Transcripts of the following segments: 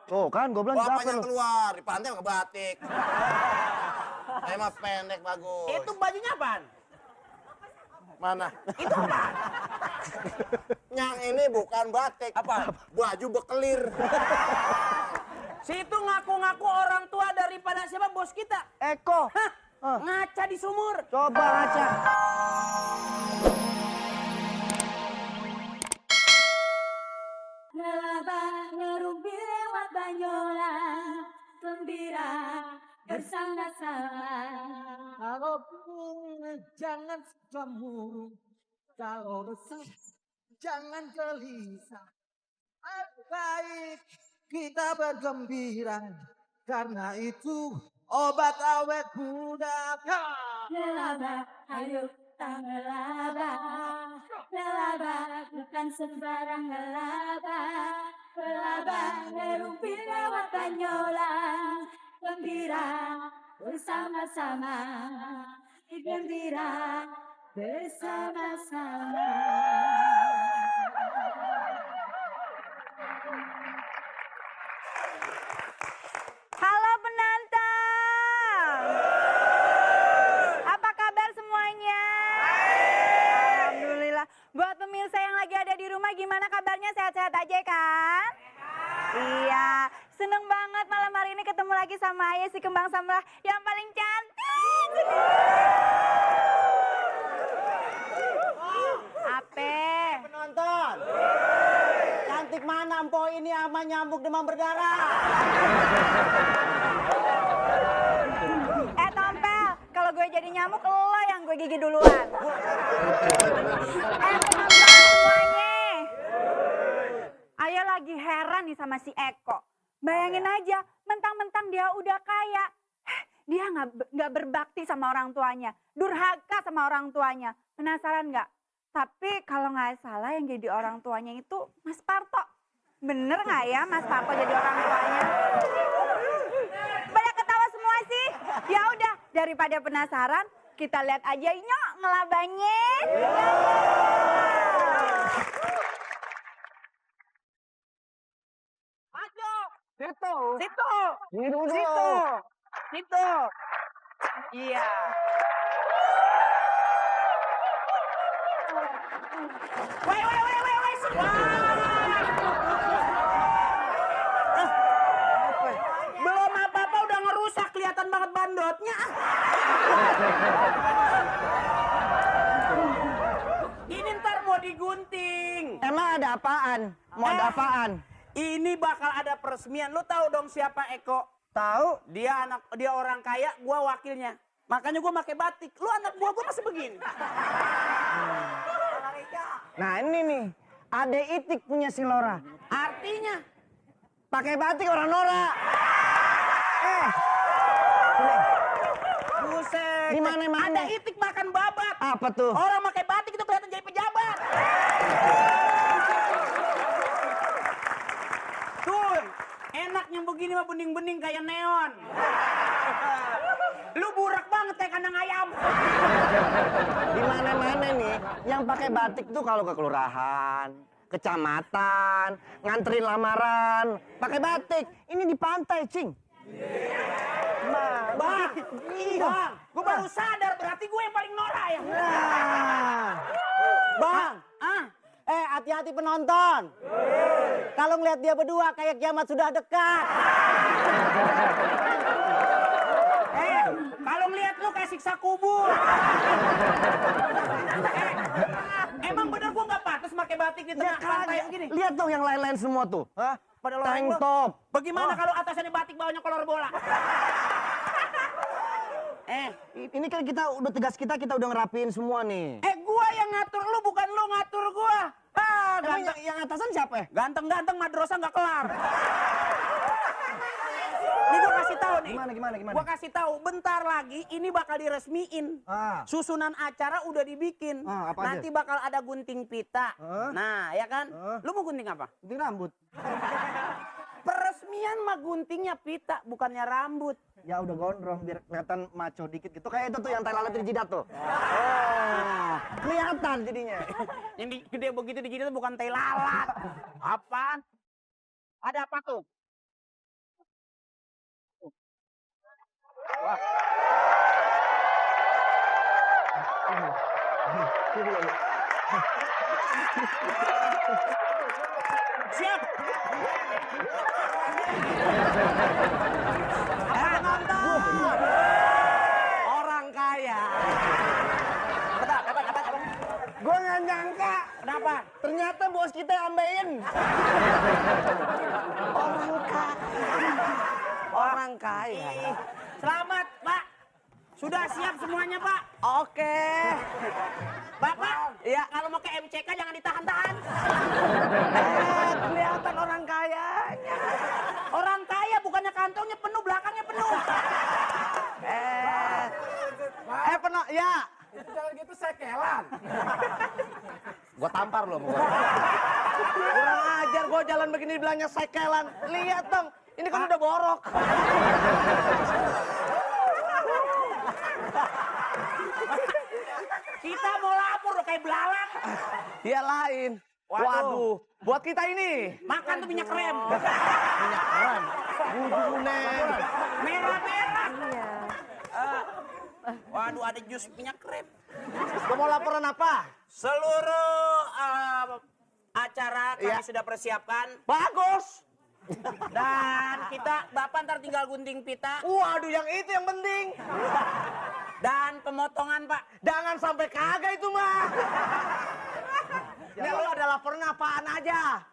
Tuh kan, gue bilang Bapaknya capek lu. keluar, di pantai pakai batik. Saya mah pendek bagus. Itu bajunya apaan? Mana? Itu apaan? Yang ini bukan batik. Apa? Baju bekelir. Si itu ngaku-ngaku orang tua daripada siapa bos kita. Eko. Hah? Ngaca di sumur. Coba ngaca. Gelabah ngerumpi lewat Banyola, gembira bersama-sama. Kalau jangan kamu, kalau besar jangan gelisah. Baik kita bergembira, karena itu obat awet muda. Gelabah, ayo kita gelabah. Gelabah, bukan sembarang gelabah. Gelabah ngerumpi lewat Banyola, gembira bersama-sama. Gembira bersama-sama. Halo penonton. Apa kabar semuanya? Alhamdulillah. Buat pemirsa yang lagi ada di rumah gimana kabarnya? Sehat-sehat aja kan? Iya, seneng banget malam hari ini ketemu lagi sama Ayah si Kembang Samrah yang paling cantik. Ape? Penonton, cantik mana empo ini sama nyamuk demam berdarah? Tompel, kalau gue jadi nyamuk lo yang gue gigit duluan. Penonton semuanya. Ayo lagi heran nih sama si Eko. Bayangin aja, mentang-mentang dia udah kaya. Dia nggak berbakti sama orang tuanya. Durhaka sama orang tuanya. Penasaran nggak? Tapi kalau nggak salah yang jadi orang tuanya itu Mas Parto. Bener nggak ya Mas Parto jadi orang tuanya? Banyak ketawa semua sih. Ya udah, daripada penasaran, kita lihat aja nyok ngelabanya. Ajo. Situ, Situ. hidup Situ. Situ. Iya. Woi. Belum apa-apa udah ngerusak, kelihatan banget bandotnya. Ini ntar mau digunting. Emang ada apaan? Mau ada apaan? Ini bakal ada peresmian. Lu tahu dong siapa Eko? Tahu? Dia orang kaya, gua wakilnya. Makanya gua pakai batik. Lu anak gua masih begini. Nah ini nih, Ade Itik punya si Lora. Artinya Pakai batik orang Nora. buset. Di mana-mana. Ada itik makan babat. Apa tuh? Orang pakai batik itu kelihatan jadi pejabat. Tuh, enaknya begini mah bening-bening kayak neon. Lu burak banget kayak kandang ayam. Di mana-mana nih, yang pakai batik tuh kalau ke kelurahan, kecamatan, nganterin lamaran, pakai batik. Ini di pantai, Cing. Bang, bang, gue baru sadar berarti gue yang paling norak ya. Bang, hati-hati penonton. Kalau ngeliat dia berdua kayak kiamat sudah dekat. Kalau ngeliat lu kayak siksa kubur. Emang bener gue nggak pantas pakai batik di tengah pantai begini. Lihat dong yang lain-lain semua tuh. Hah? Pada Tank loreng top. Bagaimana kalau atasannya batik bawahnya kolor bola? Ini kan kita udah tegas kita udah ngerapiin semua nih. Gua yang ngatur lu bukan lu ngatur gua. Emang yang atasan siapa ya? Ganteng-ganteng madrosa nggak kelar. Ini gua kasih tahu nih. Gimana? Gua kasih tahu bentar lagi ini bakal diresmiin. Susunan acara udah dibikin. Apa aja? Nanti bakal ada gunting pita. Nah, ya kan? Lu mau gunting apa? Gunting rambut. Peresmian mah guntingnya pita, bukannya rambut. Ya udah gondrong biar kelihatan maco dikit gitu. Kayak itu tuh yang tai lalat di jidat tuh. Oh, kelihatan jadinya. Yang gede begitu di jidat bukan tai lalat. Apaan? Ada apa tuh? Siap. Penonton. Orang kaya. Gue nggak nyangka. Kenapa? Ternyata bos kita ambein. Orang kaya. Selamat, Pak. Sudah siap semuanya, Pak? Oke. Bapak, iya. Kalau mau ke MCK jangan ditahan-tahan. Kelihatan orang kayanya. Orang kaya bukannya kantongnya penuh, belakangnya penuh. Penuh, ya. Itu jalan gitu sekelan. Gue tampar loh. Kurang ajar gue jalan begini bilangnya sekelan. Lihat dong, ini kan udah borok. Kita mau lapor loh kayak belalang. Dia lain. Waduh, buat kita ini. Makan tuh minyak rem. Minyak keren. Merah-merah. Iya. Waduh, ada jus minyak rem. Gue mau laporan apa? Seluruh acara kami sudah persiapkan. Bagus. Dan Bapak ntar tinggal gunting pita. Waduh, yang itu yang penting. Dan pemotongan, Pak. Jangan sampai kagak itu mah. Ini lo ada laporan apaan aja?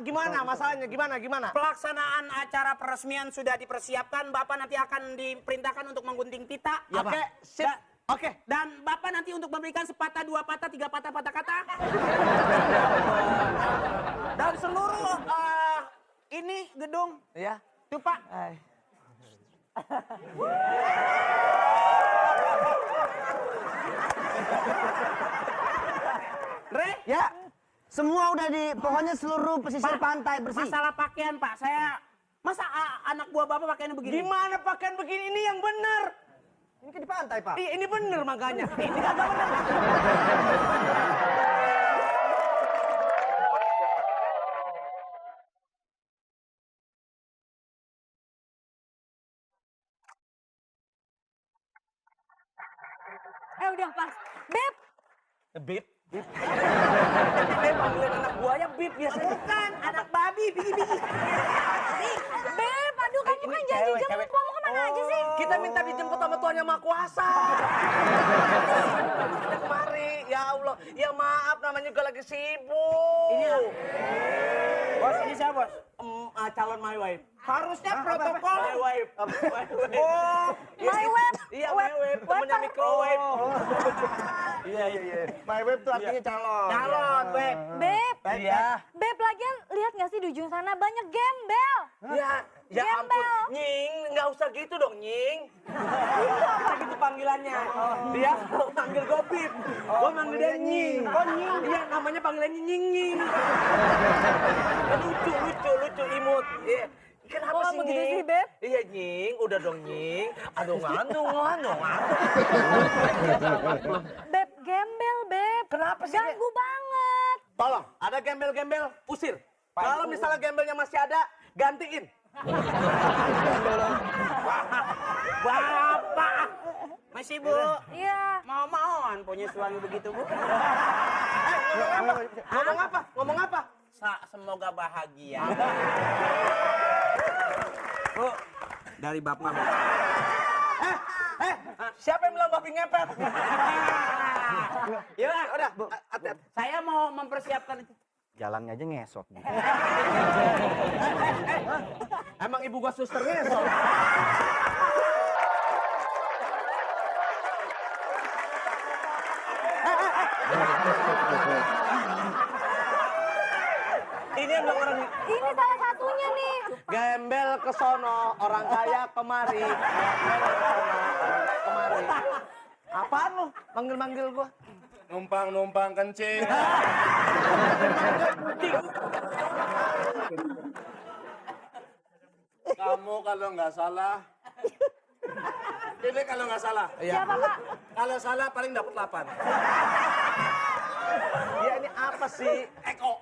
Gimana masalahnya? Gimana? Pelaksanaan acara peresmian sudah dipersiapkan. Bapak nanti akan diperintahkan untuk menggunting pita. Ya, Oke, sip. Oke. Dan Bapak nanti untuk memberikan sepatah, 2 patah, 3 patah, patah kata. Dan seluruh ini gedung. Ya. Tuh, Pak. Re? Ya. Semua udah pokoknya seluruh pesisir pantai bersih. Masalah pakaian, Pak. Masa anak buah Bapak pakaiannya begini? Gimana pakaian begini? Ini yang benar. Ini kan di pantai, Pak. Iya, ini benar makanya. Ini kagak benar. Udah pas. Beb, Bib. Beb panggilan anak buahnya Bib biasanya. Bukan, anak babi, bigi-bigi. Beb, aduh kamu kan janji jemput, kamu kemana aja sih? Kita minta dijemput sama Tuhan Yang Maha Kuasa. Kita kemari, ya Allah. Ya maaf, namanya juga lagi sibuk. Ini Bos, ini siapa, Bos? Calon my wife. Harusnya protokol. My wife. Oh, My web. Iya, my wife. Temennya microwave. Iya. My wife tuh artinya calon. Calon, Beb. Beb, Iya. Beb lagian lihat nggak sih di ujung sana banyak gembel. Ya ampun, Gembel. Nying, nggak usah gitu dong, Nying. Kita gitu panggilannya. Dia manggil gue Bib, gue manggil dia Nying. Oh Nying, dia namanya panggilannya Nying. Lucu, imut. Iya. Kenapa Oh, sih, begitu Nying? sih, Beb? Iya, Nying, udah dong, Nying. Aduh, ngandung. Beb, gembel, Beb. Kenapa sih? Ganggu banget. Tolong, ada gembel-gembel, usir. Kalau misalnya gembelnya masih ada, gantiin. Bapak. Masih, Bu. Iya. Mau-mauan punya suami begitu, Bu. Ngomong apa? Semoga bahagia. Bu, dari Bapak. Siapa yang bilang babi ngepet? Ya, Udah, hati-hati. saya mau mempersiapkan itu. Jalannya aja ngesot. Emang ibu gua suster ngesot? Ini yang bilang orang Ini salah satunya nih. gembel ke sono, orang kaya kemari. Gembel ke sono, orang kaya kemari. Apaan lu? Manggil-manggil gua. Numpang kencing. Kamu kalau nggak salah. Ini kalau nggak salah. Siapa, Pak? Kalau salah paling dapat 8. Ya ini apa sih? Eko.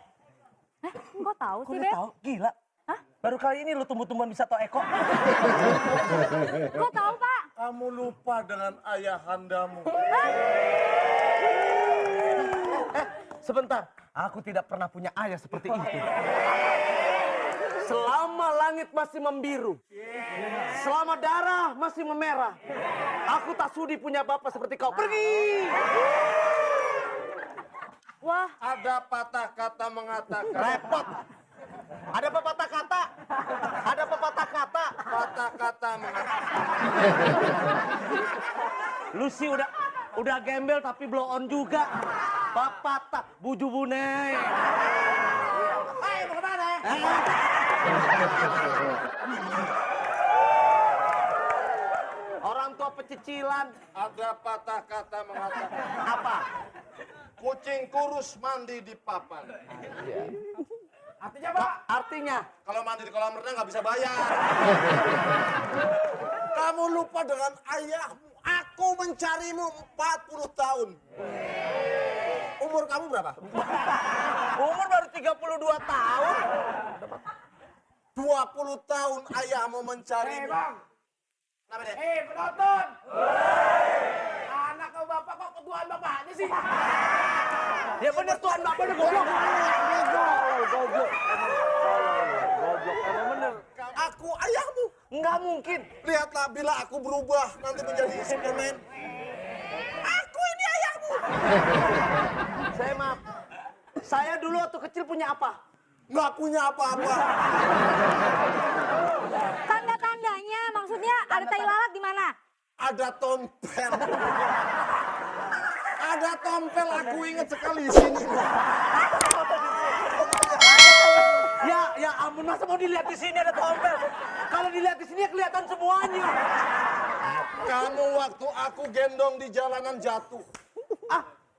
Kok tahu sih, Kok Beb? tahu? Gila. Baru kali ini lu tumbuh-tumbuhan bisa tau Eko. Kok tahu, Pak? Kamu lupa dengan ayahandamu. Sebentar, aku tidak pernah punya ayah seperti itu. Selama langit masih membiru, selama darah masih memerah, aku tak sudi punya bapak seperti kau. Pergi! Wah, Ada patah kata mengatakan. Repot. Ada pepatah kata. Ada pepatah kata. Patah kata mengatakan. Lucy udah gembel tapi blow on juga. Pepatah buju bune. Hai, mau kemana? Orang tua pecicilan. Ada patah kata mengatakan. Apa? Kucing kurus mandi di papan. Artinya apa? Artinya Kalau mandi di kolam renang nggak bisa bayar. Kamu lupa dengan ayahmu. Aku mencarimu 40 tahun. Umur kamu berapa? umur baru 32 tahun. 20 tahun ayahmu mencarimu. Kenapa deh? Penonton. Anak sama bapak kok ketuaan bapaknya sih? Ya bener tuan bapaknya goblok. Goblok. Emang bener. Aku ayahmu. Nggak mungkin. Lihatlah bila aku berubah nanti menjadi Superman. Aku ini ayahmu. Saya maaf. Saya dulu waktu kecil punya apa? Nggak punya apa-apa. tanda-tandanya maksudnya ada tai lalat di mana? Ada tompel. Ada tompel, aku ingat sekali di sini. Ya ampun, masa mau dilihat di sini ada tompel? Kalau dilihat di sini ya kelihatan semuanya. Kamu waktu aku gendong di jalanan jatuh.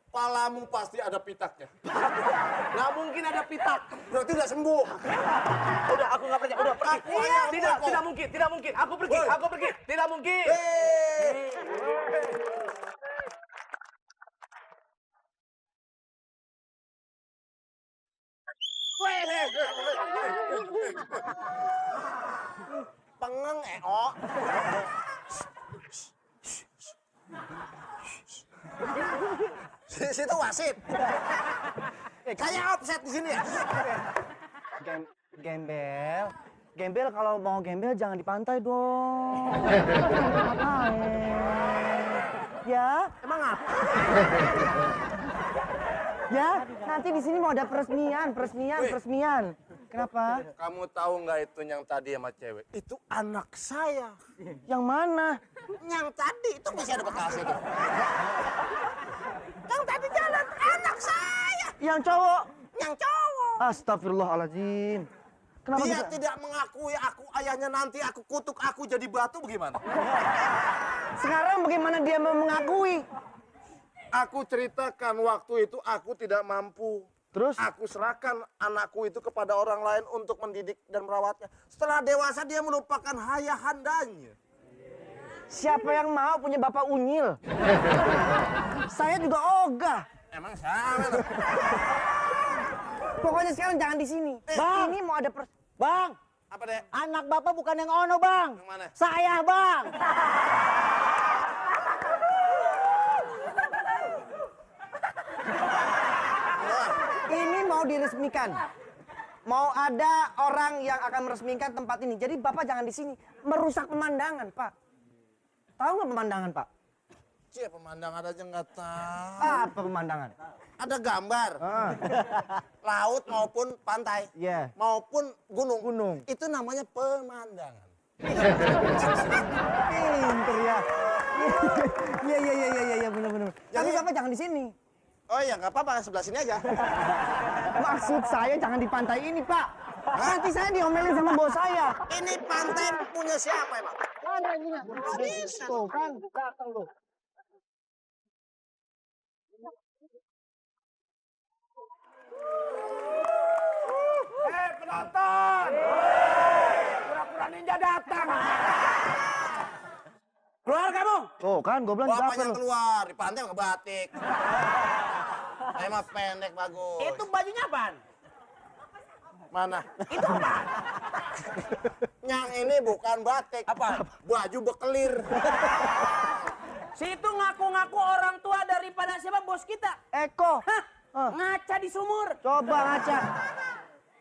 Palamu pasti ada pitaknya. Nggak mungkin ada pitak. Berarti udah sembuh. Udah, aku nggak percaya. Udah, pergi. Aku ayahmu, Tidak aku. tidak mungkin. Aku pergi, Woi. aku pergi. Tidak mungkin. Pengeng oh. Situ wasit. Kayak offset di sini ya. Gembel. Gembel kalau mau gembel jangan di pantai dong. Ngapain? Ya, Emang apa? ya, nanti di sini mau ada peresmian. Kenapa? Kamu tahu nggak itu yang tadi sama cewek? Itu anak saya. Yang mana? Yang tadi itu masih ada bekasnya tuh. Yang tadi jalan anak saya. Yang cowok. Yang cowok. Astagfirullahaladzim. Kenapa Dia bisa? tidak mengakui aku ayahnya, nanti aku kutuk aku jadi batu bagaimana? Sekarang bagaimana dia mau mengakui? Aku ceritakan waktu itu aku tidak mampu. Terus? Aku serahkan anakku itu kepada orang lain untuk mendidik dan merawatnya. Setelah dewasa dia melupakan ayahandanya. Siapa yang mau punya bapak unyil? Saya juga ogah. Emang salah. Pokoknya sekarang jangan di sini. Bang! Ini mau ada Bang, Apa deh? anak bapak bukan yang ono, Bang. Yang mana? Saya, Bang. Ini mau diresmikan. Mau ada orang yang akan meresmikan tempat ini. Jadi Bapak jangan di sini. Merusak pemandangan, Pak. Tahu nggak pemandangan, Pak? Cie, pemandangan aja nggak tahu. Apa pemandangan? Ada gambar. Ah, Laut maupun pantai. iya. Maupun gunung. Gunung. Itu namanya pemandangan. Pinter ya. Iya, benar. Tapi Bapak jangan di sini. Oh iya, nggak apa-apa, sebelah sini aja. Maksud saya jangan di pantai ini, Pak. Nanti saya diomelin sama bos saya. Ini pantai punya siapa emang? Mana ini? Tuh kan, datang lu. Penonton! Pura-pura ninja datang. Keluar kamu! Tuh kan, gue bilang Bapaknya siapa lu? keluar, di pantai pakai batik. Saya mah pendek bagus. Itu bajunya apaan? Mana? Itu apaan? Yang ini bukan batik. Apa? Baju bekelir. Situ ngaku-ngaku orang tua daripada siapa bos kita. Eko. Hah? Ngaca di sumur. Coba ngaca.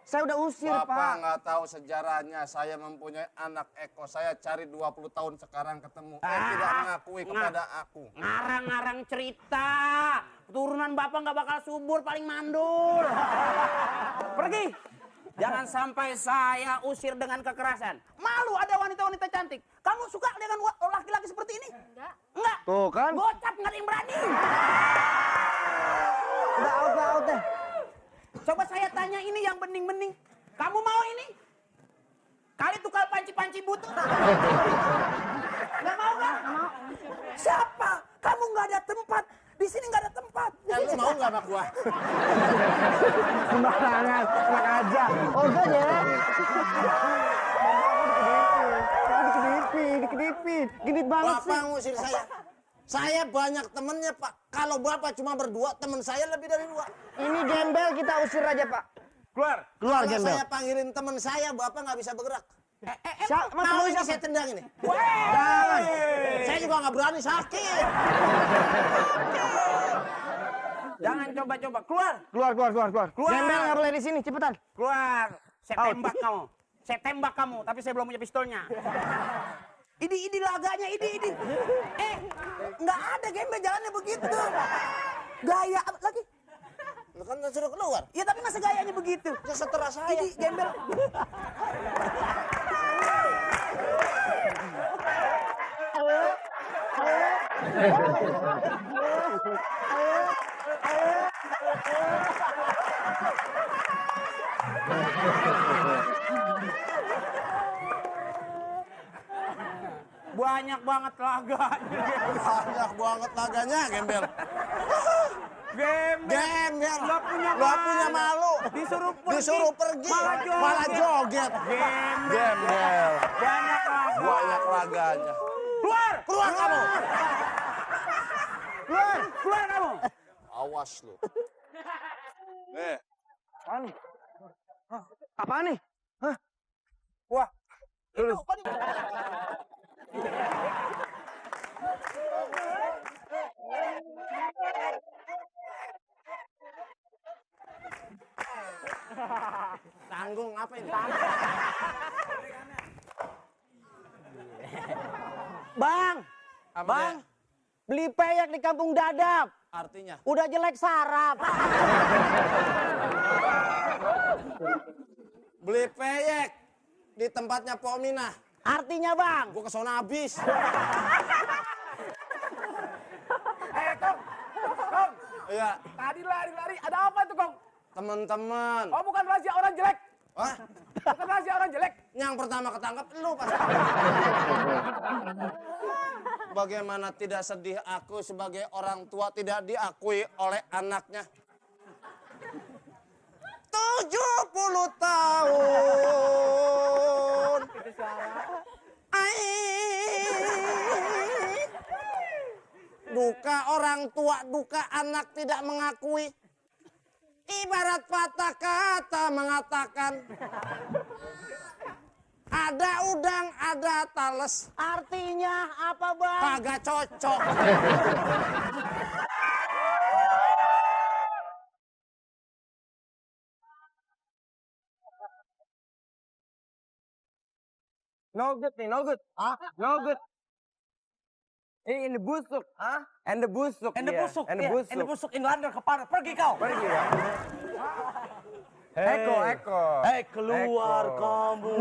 Saya udah usir, Bapak Pak. nggak tahu sejarahnya. Saya mempunyai anak Eko. Saya cari 20 tahun sekarang ketemu. Tidak mengakui kepada aku. Ngarang-ngarang cerita. Keturunan bapak nggak bakal subur, paling mandul. Pergi. Jangan sampai saya usir dengan kekerasan. Malu ada wanita-wanita cantik. Kamu suka dengan laki-laki seperti ini? Enggak. Tuh kan. Gocap nggak ada yang berani. Udah out deh. Coba saya tanya ini yang bening-bening. Kamu mau ini? Kali tukar panci-panci butut. Nggak mau kan? Siapa? Kamu nggak ada tempat. Di sini nggak ada tempat. Lu mau nggak sama gua? Sembarangan, enak aja. Oh enggak ya? Dikedipin. Genit banget sih. Bapak ngusir saya. Saya banyak temennya, Pak. Kalau Bapak cuma berdua, temen saya lebih dari 2. Ini gembel kita usir aja, Pak. Keluar. Keluar Kalau gembel. saya panggilin temen saya, Bapak nggak bisa bergerak. Mau Mau ini saya tendang ini. Jangan. Saya juga nggak berani, sakit. Jangan coba-coba. Keluar. Keluar. Keluar. Gembel nggak boleh di sini, cepetan. Keluar. Saya Out. tembak kamu. Saya tembak kamu, tapi saya belum punya pistolnya. Idi laganya, idi. Nggak ada gembel jalannya begitu. Gaya apa lagi? Lu kan suruh keluar. Ya tapi masa gayanya begitu? Ya setelah saya. Idi gembel. Banyak banget laganya. Banyak banget laganya, gembel. Gembel. Nggak punya Nggak punya malu. Disuruh pergi. Malah joget. Gembel. Banyak laga. Banyak laganya. Keluar. Keluar kamu. Keluar kamu. Awas lu. Nih. Apaan nih? Apaan nih? Hah? Wah. Itu. Tanggung apa ini? Bang, Apa Bang, dia? beli peyek di Kampung Dadap. Artinya? Udah jelek sarap. Beli peyek di tempatnya Pominah. Artinya, Bang. Gua kesana habis. Kong. Kong. Iya. Tadi lari-lari. Ada apa itu, Kong? Teman-teman. Oh, bukan rahasia orang jelek. Wah, Bukan rahasia orang jelek. yang pertama ketangkap lu pasti. Bagaimana tidak sedih aku sebagai orang tua tidak diakui oleh anaknya. 70 tahun. Duka orang tua, duka anak tidak mengakui. Ibarat patah kata mengatakan, ada udang, ada tales. Artinya apa, Bang? Kagak cocok. No good nih, no good. Hah? No good. Ini busuk. Hah? And the busuk. And the iya. busuk. And the iya. busuk. And the busuk Inlander kepala. Pergi kau. Pergi ya. Eko. Keluar Eko. kamu.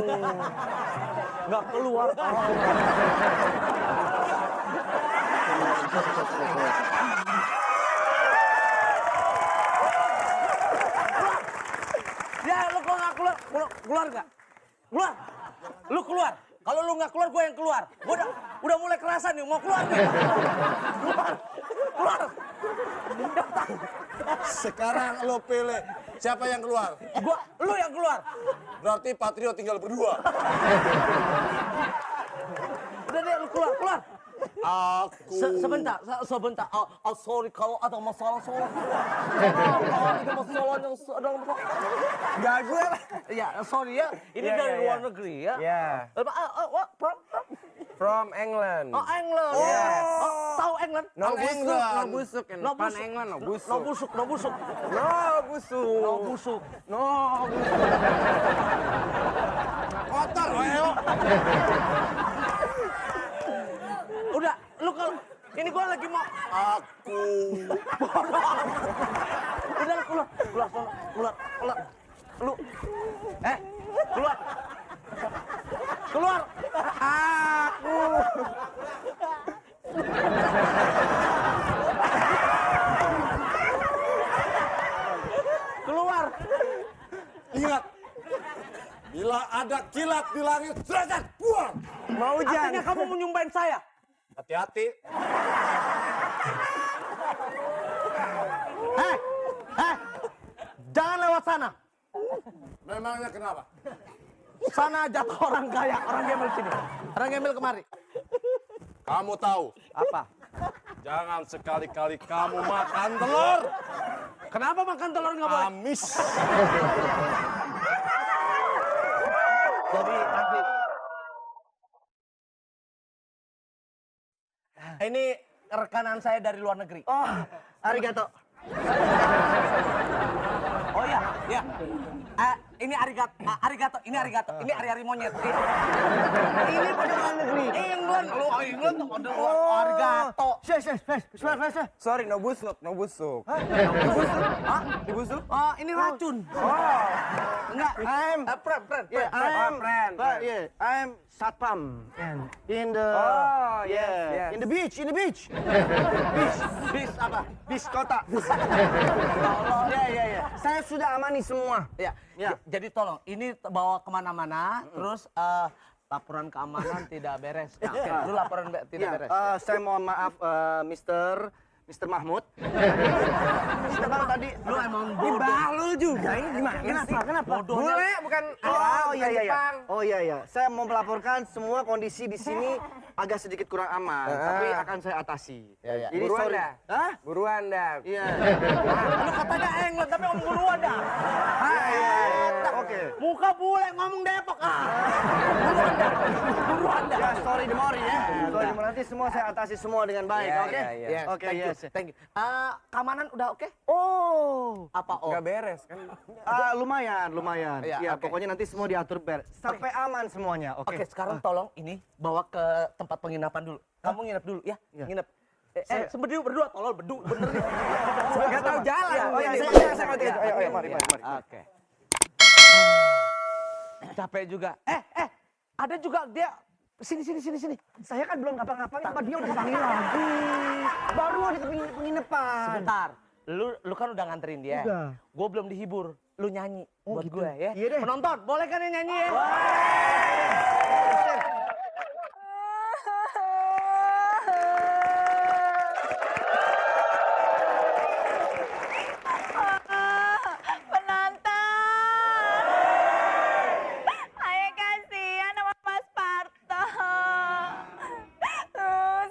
Nggak keluar kamu. Ya, lu kalau nggak keluar nggak? Keluar. Lu keluar. Kalau lu nggak keluar, gue yang keluar. Gue udah mulai kerasan nih, mau keluar nih. Keluar. Sekarang lo pilih siapa yang keluar. Lu yang keluar. Berarti Patrio tinggal berdua. Udah deh, lu keluar. Aku. Sebentar. Sorry kalau ada masalah soal. Kalau ada masalah yang sedang. Gak gue. Ya, sorry ya. Ini dari luar negeri ya. Yeah. What? From England. Oh, England. Yes. Oh, tahu England? No busuk, England. no busuk. No Pan busuk. England, no No busuk. busuk, no busuk. No busuk. No busuk. No busuk. Kotor, ayo. Udah, lu kalau ini gua lagi mau Aku. udah keluar. Lu. Keluar. Keluar. Aku. Keluar. Ingat. Bila ada kilat di langit, derajat buang. Mau hujan. Artinya kamu mau nyumpahin saya? Hati-hati. Jangan lewat sana. Memangnya kenapa? Sana jatuh orang kaya, orang gembel sini. Orang gembel kemari. Kamu tahu, Apa? jangan sekali-kali kamu makan telur. Kenapa makan telur nggak boleh? Amis. Jadi nanti. Ini rekanan saya dari luar negeri. Oh, arigato. Oh ya. Ini arigato, ini ari-ari monyet. Ini pada luar negeri. England, lu England tuh ada arigato. Sebentar. Sorry, no busuk, no busuk. Hah? Dibusuk? Oh, ini racun. Enggak, I'm Friend. I'm satpam in the Oh, yes. in the beach. Beach apa? Beach kota. Ya. Saya sudah amani semua. Ya. Jadi tolong, ini bawa kemana-mana, terus laporan keamanan tidak beres. Lu laporan tidak beres. Saya mohon maaf, Mr. Mahmud. Mr. Bang tadi. Lu emang Ini bodoh. bah lu juga. Ini gimana sih? Kenapa? Bodohnya. Bule bukan Oh bukan Jepang. iya. Saya mau melaporkan semua kondisi di sini agak sedikit kurang aman, tapi akan saya atasi. Ya. Jadi Buruan sorry. dah. Hah? Buruan dah. Iya. Lu katanya England tapi om buruan dah. Oke. Muka bule ngomong Depok Buruan dah. Ya, sorry demori ya. Sorry demori. Nanti semua saya atasi semua dengan baik, Ya, oke? ya, ya. Oke, Thank you. yes. Thank you. Keamanan udah oke? Oh. Apa Nggak beres kan? Lumayan. Iya, Ya, oke. pokoknya nanti semua diatur sampai aman semuanya, oke? Oke, sekarang tolong ini bawa ke tempat penginapan dulu. Kamu nginep dulu ya? Iya. Nginep. Berdua, tolol bener nih. Nggak tahu jalan. Oh iya, Ini. saya ngerti. Ayo, mari. Oke. Capek juga. Ada juga dia. Sini. Saya kan belum ngapa-ngapain, apa dia udah panggil lagi. Baru mau di penginapan. Sebentar. Lu kan udah nganterin dia. Udah. Gue belum dihibur. Lu nyanyi buat gitu. gue ya. Iya deh. Penonton, boleh kan yang nyanyi ya? Penonton. Ayo kasihan sama Mas Parto.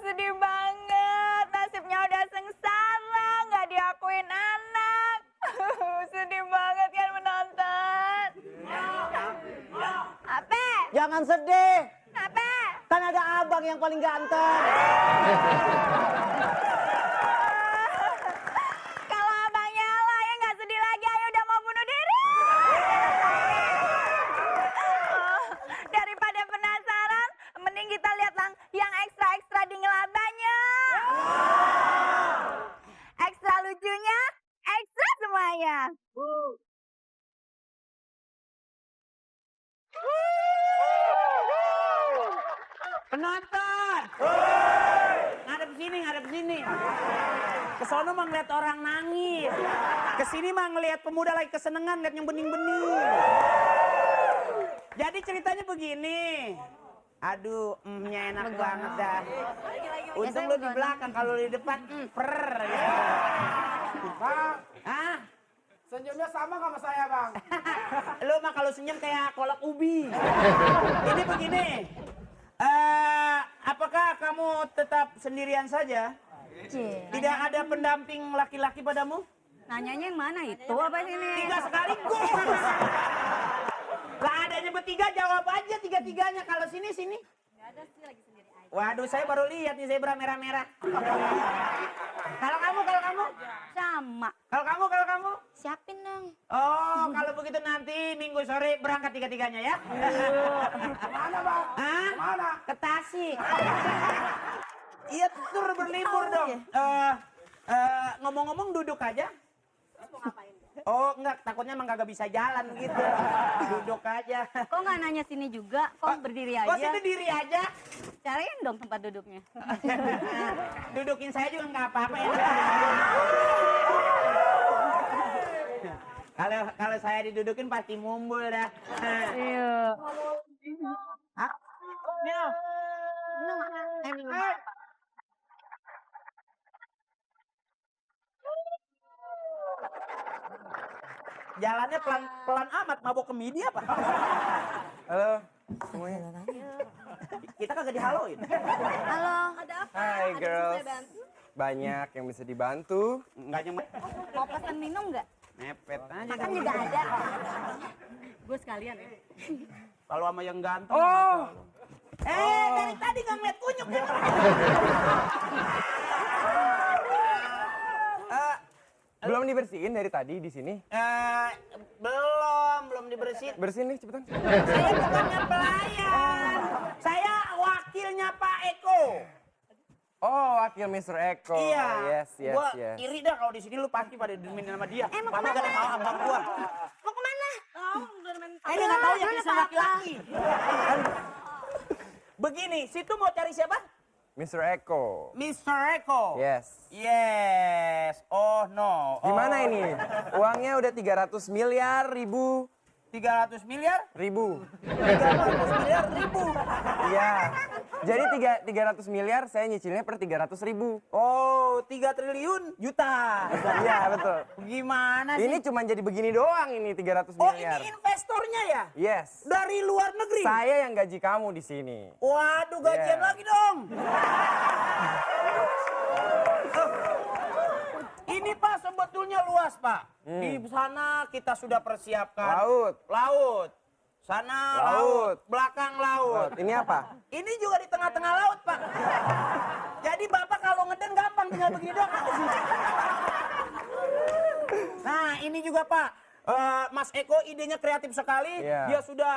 Sedih banget. Nasibnya udah sengsara, nggak diakuin anak. Sedih banget kan penonton. Apa? Jangan sedih. Apa? Kan ada abang yang paling ganteng. Kalau abangnya lah yang nggak sedih lagi, ayo udah mau bunuh diri. Daripada penasaran, mending kita lihat yang ekstra di ngelabanya. Ekstra lucunya, ekstra semuanya. Penonton. Ngadep sini. Kesono mah ngeliat orang nangis. Kesini mah ngeliat pemuda lagi kesenengan, liat yang bening-bening. Jadi ceritanya begini. Aduh, enak banget dah. Untung lu di belakang, kalau di depan, gitu. Bang, Senyumnya sama sama saya, Bang. lu mah kalau senyum kayak kolak ubi. Ini begini. Apakah kamu kamu tetap sendirian saja? Cie. Tidak ada pendamping laki-laki padamu? Nanyanya yang mana itu apa ini? 3 sekaligus. Lah adanya bertiga, jawab aja 3-3-nya. Kalau sini. Gak ada sih, lagi sendiri aja. Waduh, saya baru lihat nih zebra merah-merah. Kalau kamu? Sama. Kalau kamu? Siapin dong. Oh, kalau begitu nanti Minggu sore berangkat 3-3-nya ya? Mana bang? Hah? Mana? Ke Tasik. Iya, tur berlibur dong. Ngomong-ngomong duduk aja. Oh, enggak, takutnya emang kagak bisa jalan gitu. Duduk aja. Kok nggak nanya sini juga? Kok berdiri aja? Kok situ diri aja? Cariin dong tempat duduknya. Dudukin saya juga nggak apa-apa ya. Kalau saya didudukin pasti mumbul dah. Iya. Hah? Jalannya pelan amat, mabok kemidi apa? Halo semuanya. Kita kagak dihaloin. Halo. Ada apa? Hai girls. Banyak yang bisa dibantu. Enggak nyemet. Mau pesan minum nggak? Mepet aja. Makan juga ada. Gue sekalian ya. Kalau sama yang ganteng. Oh. Dari tadi nggak ngeliat kunyuk ya. Belum dibersihin dari tadi di sini. Belum dibersihin. Bersihin nih cepetan. Saya bukannya pelayan. Saya wakilnya Pak Eko. Oh, wakil Mr. Eko. Iya. Yes. Gua yes. iri dah kalau di sini lu pasti pada demin sama dia. Mau Pasti kemana? gak ada mau sama gua. Mau kemana? Ini nggak tahu ya kisah laki-laki. Begini, situ mau cari siapa? Mr. Eko. Mr. Eko. Yes. Yes. Oh no. Gimana ini? Uangnya udah 300 miliar ribu. 300 miliar? Ribu. 300 miliar ribu. Iya. Jadi 300 miliar saya nyicilnya per 300 ribu. Oh, 3 triliun juta. Iya betul. Gimana sih? Ini cuma jadi begini doang ini 300 Oh, miliar. ini investornya ya? Yes. Dari luar negeri? Saya yang gaji kamu di sini. Waduh, gajian Yeah. lagi dong. Ini Pak sebetulnya luas Pak. Di sana kita sudah persiapkan. Laut. Sana laut. Belakang laut. Ini apa? Ini juga di tengah-tengah laut Pak. Jadi Bapak kalau ngeden gampang tinggal begini doang. Nah ini juga Pak. Mas Eko idenya kreatif sekali. Iya. Dia sudah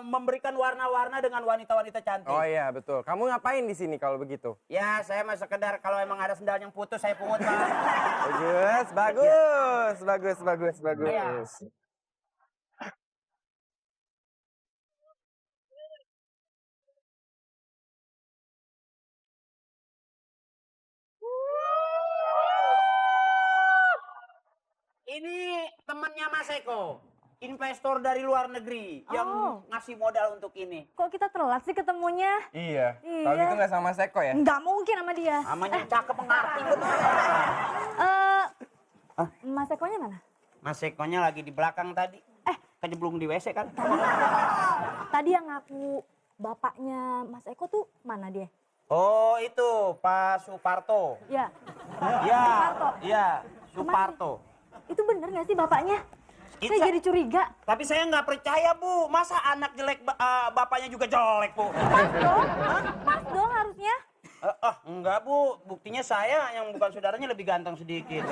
memberikan warna-warna dengan wanita-wanita cantik. Oh iya betul. Kamu ngapain di sini kalau begitu? Ya saya mah sekedar kalau emang ada sendal yang putus saya pungut Pak. Bagus. Iya. Ini temannya Mas Eko, investor dari luar negeri yang ngasih modal untuk ini. Kok kita telat sih ketemunya? Iya. Iya. Kalau gitu nggak sama Seko ya? Nggak mungkin sama dia. Namanya cakep mengerti betul. Mas Ekonya mana? Mas Ekonya lagi di belakang tadi. Kejebelung di WC kan? Tadi yang ngaku bapaknya Mas Eko tuh mana dia? Oh itu Pak Suparto. Ya. Ya, Suparto. iya Suparto. Itu bener nggak sih bapaknya? Itu- Saya jadi curiga. Tapi saya nggak percaya Bu, masa anak jelek bapaknya juga jelek Bu? Pas dong, pas dong harusnya. Enggak Bu, buktinya saya yang bukan saudaranya lebih ganteng sedikit.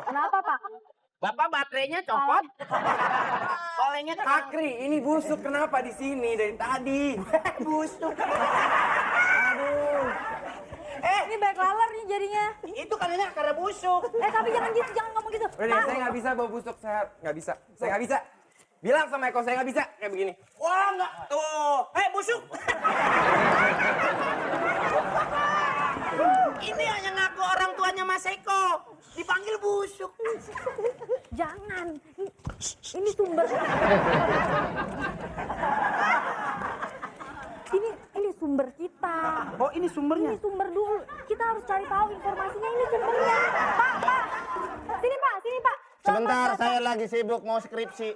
Kenapa Pak? Bapak baterainya copot? Olehnya Akri, ini busuk kenapa di sini dari tadi? busuk. Aduh. Ini baik laler nih jadinya. Itu kalinya karena busuk. Tapi jangan gitu, jangan ngomong gitu. Udah deh, saya nggak bisa bawa busuk, saya nggak bisa. Saya nggak bisa. Bilang sama Eko, saya nggak bisa kayak begini. Wah enggak, tuh. Busuk. Ini hanya ngaku orang tuanya Mas Eko. Dipanggil busuk. Jangan. Ini sumber. Ini sumber kita. Oh ini sumbernya. Ini sumber dulu. Kita harus cari tahu informasinya, ini sumbernya. Pak. Sini Pak. Sebentar, Selamat, saya lagi sibuk mau skripsi.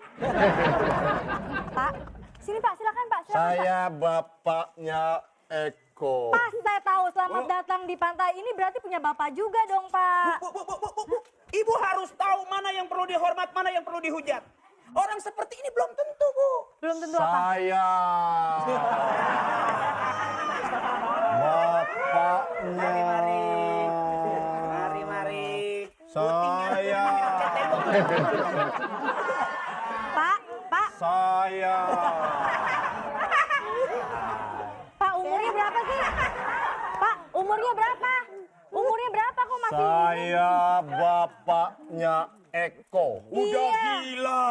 Pak. Sini Pak, silakan Pak. Saya bapaknya Eko. Pas saya tahu selamat datang di pantai ini berarti punya bapak juga dong Pak. Bu. Ibu harus tahu mana yang perlu dihormat, mana yang perlu dihujat. Orang seperti ini belum tentu, Bu. Belum tentu apa? Saya bapaknya. Mari. Saya. Pak. Saya. Pak umurnya berapa sih? Pak umurnya berapa? Umurnya berapa kok masih? Saya bapaknya Eko. Udah gila.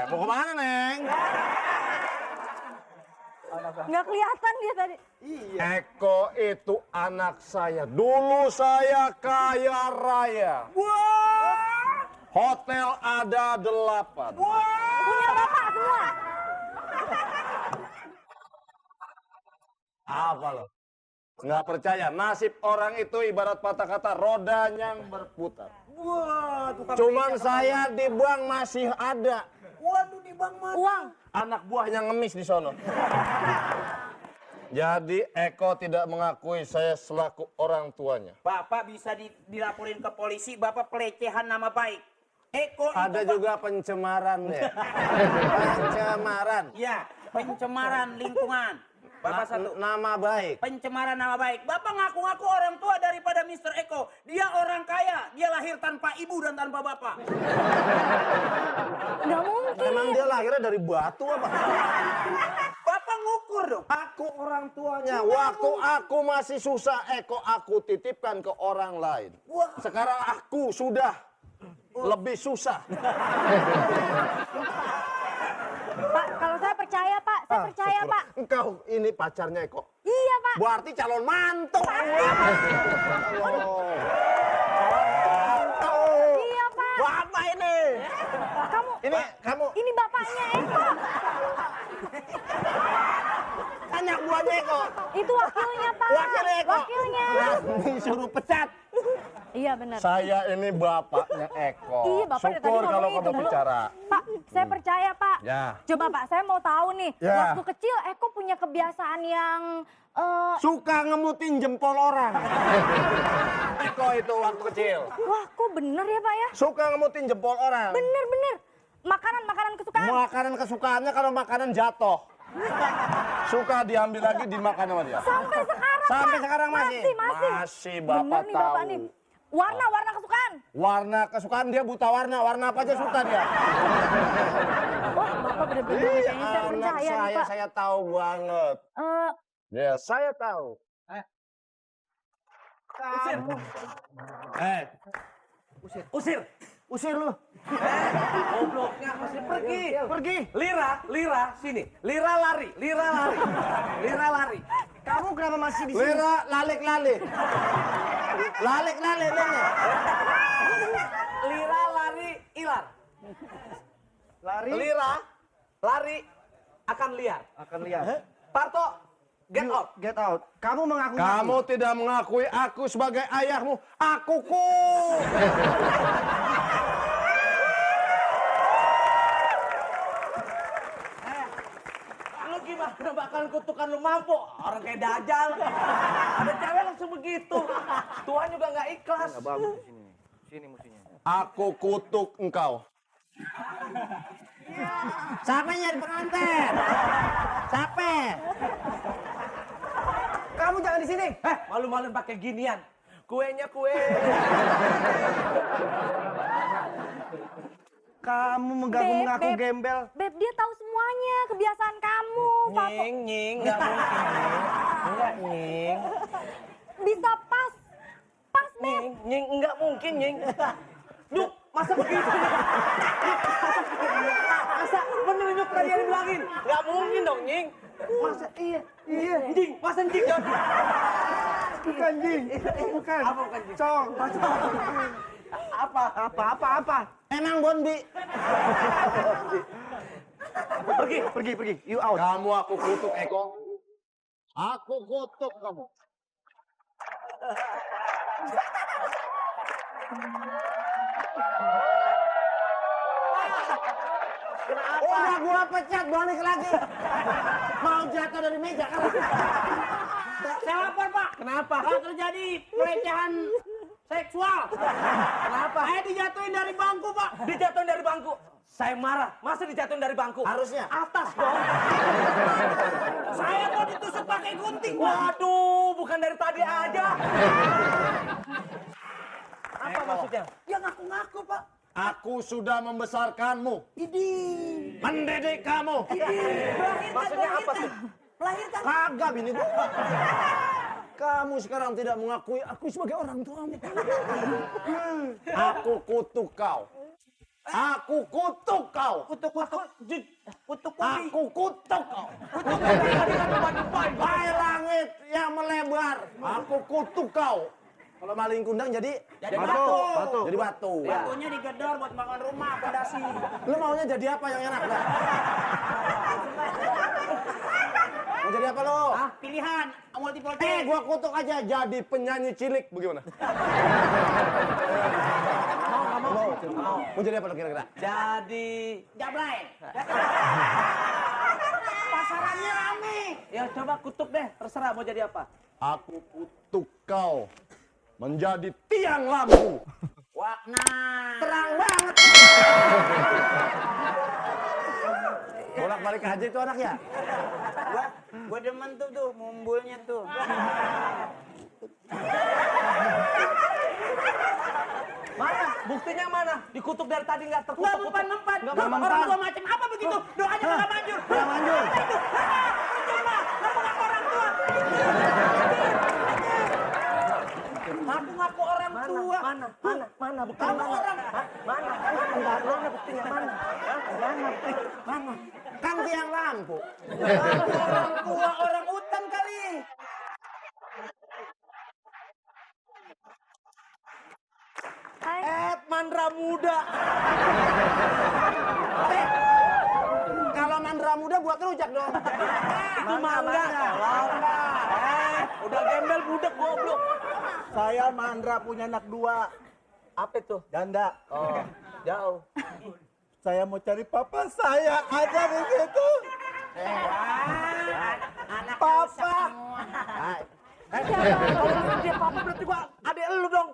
Mau kemana, Neng? Nggak kelihatan dia tadi. Eko itu anak saya. Dulu saya kaya raya. Wah. Hotel ada 8. Punya bapak semua. Apa lo? Nggak percaya, nasib orang itu ibarat patah kata rodanya yang berputar. Wah, tukang Cuman becak. saya di bank masih ada. Waduh, di Bang Mat. Uang. Anak buahnya ngemis di sono. Jadi Eko tidak mengakui saya selaku orang tuanya. Bapak bisa dilaporin ke polisi, Bapak pelecehan nama baik. Eko Ada itu, juga pencemaran ya. Pencemaran. Ya, pencemaran lingkungan. Bapak satu. Nama baik. Pencemaran nama baik. Bapak ngaku-ngaku orang tua daripada Mr. Eko. Dia orang kaya. Dia lahir tanpa ibu dan tanpa bapak. Nggak mungkin. Emang dia lahirnya dari batu apa? Bapak ngukur dong. Aku orang tuanya. Waktu aku masih susah, Eko aku titipkan ke orang lain. Sekarang aku sudah lebih susah. Pak, kalau saya percaya Pak, saya percaya syukur. Pak. Engkau ini pacarnya Eko. Iya Pak. Berarti calon mantu. Iya Pak. Bapak ini. Kamu Ini bapaknya Eko. anak buahnya Eko. Itu wakilnya Pak. Wakil Eko. Wakilnya. Disuruh pecat. Iya benar. Saya ini bapaknya Eko. Iya Bapak dari tadi Syukur kalau ngomongnya kamu itu. bicara. Pak, saya percaya Pak. Ya. Coba Pak, saya mau tahu nih. Ya. Waktu kecil Eko punya kebiasaan yang Suka ngemutin jempol orang. Eko itu waktu kecil. wah kok bener ya Pak ya? Suka ngemutin jempol orang. Bener. Makanan kesukaan. Makanan kesukaannya kalau makanan jatuh. Suka diambil lagi dimakan sama dia. Sampai sekarang Sampai Pak. sekarang masih? Masih. Masih Bapak Bener nih Bapak tahu. nih. Warna kesukaan. Warna kesukaan dia buta warna apa aja suka dia. Wah Bapak bener-bener Ih, kayaknya saya anak percaya nih Pak. saya tahu banget. Ya, saya tahu. Usir lu. Gobloknya masih pergi. Lira, sini. Lira lari. Kamu kenapa masih di sini? Lira lalik-lalik. Lalik-lalik dong. Lira lari ilar. Lari? Lira lari akan liar. Akan lihat. Parto, get out. Get out. Kamu mengaku. Kamu tidak mengakui aku sebagai ayahmu. Akuku. Lu gimana bakalan kutukan lu mampu? Orang kayak Dajjal. Ada cewek langsung begitu. Tuhan juga nggak ikhlas. Nggak bagus di sini. Sini musuhnya. Aku kutuk engkau. Siapa yang jadi pengantin? Siapa? Kamu jangan di sini. Malu-maluin pakai ginian. Kuenya kue. Kamu mengaku Beb. gembel. Beb, dia tahu semuanya kebiasaan kamu. Papa. Nying, nggak mungkin. Enggak, Nying. Bisa pas, Beb. Nying, enggak mungkin, Nying. Duh, masa begitu? Masa bener nyuk tadi yang dibilangin? Nggak mungkin dong, Nying. Masa iya. Nying, masa Nying jangan. Bukan Jing. Bukan. Apa bukan Jing? Cong. Apa? Emang Bonbi. Pergi. You out. Kamu aku kutuk Eko. Aku kutuk kamu. Udah gua pecat, balik lagi. Mau jatuh dari meja kan? Saya lapor, Pak. Kenapa? Kalau terjadi pelecehan seksual. Kenapa? Saya dijatuhin dari bangku, Pak. Dijatuhin dari bangku. Saya marah. Masa dijatuhin dari bangku? Harusnya. Atas dong. Saya mau ditusuk pakai gunting, Pak. Waduh, bukan dari tadi aja. Apa maksudnya? Dia ngaku-ngaku, Pak. Aku sudah membesarkanmu. Mendidik kamu. Maksudnya apa sih? Melahirkan. Kagak bini gua. Kamu sekarang tidak mengakui aku sebagai orang tuamu. Aku kutuk kau. Aku kutuk kau. Kutuk-kutuk. Kutuk Aku kutuk kau. kutuk. Hai langit yang melebar. Aku kutuk kau. Kalau maling kundang jadi batu. Jadi batu. Batunya digedor buat bangun rumah, pondasi. Lu maunya jadi apa yang enak dah? Mau jadi apa lo? Pilihan multiple choice. Gua kutuk aja jadi penyanyi cilik bagaimana? Mau jadi apa lo kira-kira? Jadi... Jablay. Pasarannya rame. Ya coba kutuk deh, terserah mau jadi apa. Aku kutuk kau menjadi tiang lampu. Wah, nah. Terang banget. Bolak-balik aja itu anak ya? Gua demen tuh mumbulnya tuh. Mana? Buktinya mana? Dikutuk dari tadi nggak terkutuk. Nggak mempan-mempan. Orang tua macam apa begitu? Doanya nggak manjur. Nggak manjur. Apa itu? Coba, ngaku-ngaku orang tua. Ngaku-ngaku orang tua. Mana buktinya? Kamu orang. Mana buktinya? Mana? Kan tiang lampu. Orang tua orang hutan kali. Mandra muda. Kalau mandra muda buat rujak dong. Itu mangga. Udah gembel budek goblok. Saya Mandra punya anak 2. Apa itu? Janda. Oh, jauh. Saya mau cari papa saya ada di situ. Anak Papa. Kalau dia papa berarti gua adek lu dong.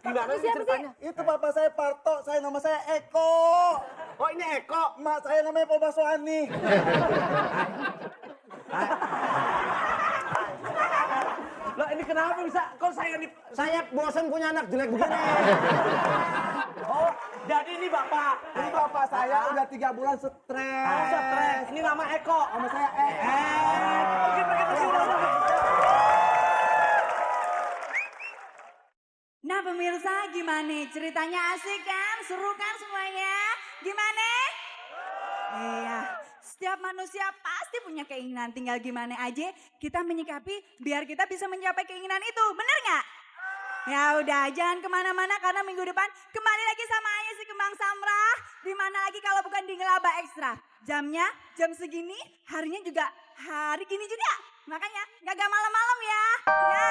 Gimana sih ceritanya? Itu papa saya Parto, nama saya Eko. Oh ini Eko. Mak saya namanya Pak Baswani. Lah ini kenapa bisa? Kok Saya bosan punya anak jelek begini. Oh, jadi ini bapak. Ini bapak saya udah 3 bulan stres. Stres. Ini nama Eko. Nama saya Eko. Pergi. Nah pemirsa gimana? Ceritanya asik kan? Seru kan semuanya? Gimana? Iya, setiap manusia pasti punya keinginan. Tinggal gimana aja kita menyikapi biar kita bisa mencapai keinginan itu. Bener nggak? Ya udah, jangan kemana-mana karena minggu depan kembali lagi sama Aya si Kembang Samrah. Dimana lagi kalau bukan di Ngelaba Ekstra. Jamnya jam segini, harinya juga hari gini juga. Makanya nggak malam-malam ya. Ya.